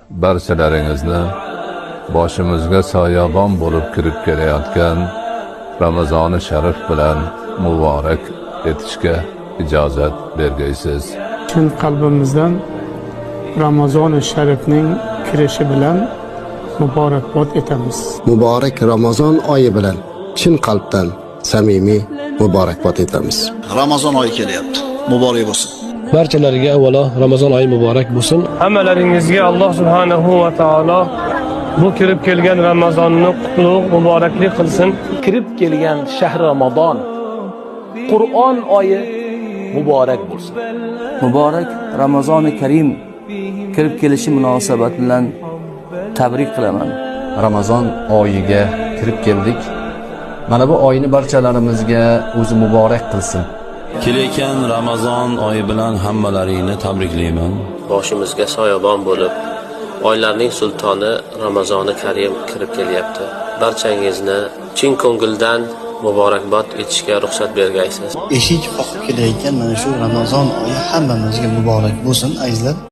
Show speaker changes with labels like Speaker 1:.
Speaker 1: Barchalaringizni boshimizga soyabon bo'lib kirib kelayotgan Ramazoni sharif bilan muborak etishga ijozat bergaysiz.
Speaker 2: Chin qalbimizdan Ramazoni sharifning kirishi bilan muborakbod etamiz.
Speaker 3: Muborak Ramazon oyi bilan chin qalbdan samimiy muborakbod etamiz.
Speaker 4: Ramazon oyi kelyapti. Muborak bo'lsin.
Speaker 5: Barchalariga avvalo Ramazon oyi muborak bo'lsin.
Speaker 6: Hammalaringizga Alloh subhanahu va taolo bu kirib kelgan Ramazonni qutlug' muborakli qilsin.
Speaker 7: Kirib kelgan shahri Ramazon, Qur'on oyi muborak bo'lsin.
Speaker 8: Muborak Ramazoni Karim kirib kelishi munosabati bilan tabrik qilaman.
Speaker 9: Ramazon oyiga kirib keldik. Mana bu oyni barchalarimizga o'zi muborak qilsin.
Speaker 10: Kelayotgan Ramazon oyi bilan hammalaringni tabriklayman.
Speaker 11: Boshimizga soyabon bo'lib, oylarning sultoni Ramazoni Karim kirib kelyapti. Barchangizni chin ko'ngildan muborakbod etishga ruxsat bergaysiz.
Speaker 12: Eshik qoqib kelayotgan mana shu Ramazon oyi hammamizga muborak bo'lsin, azizlar.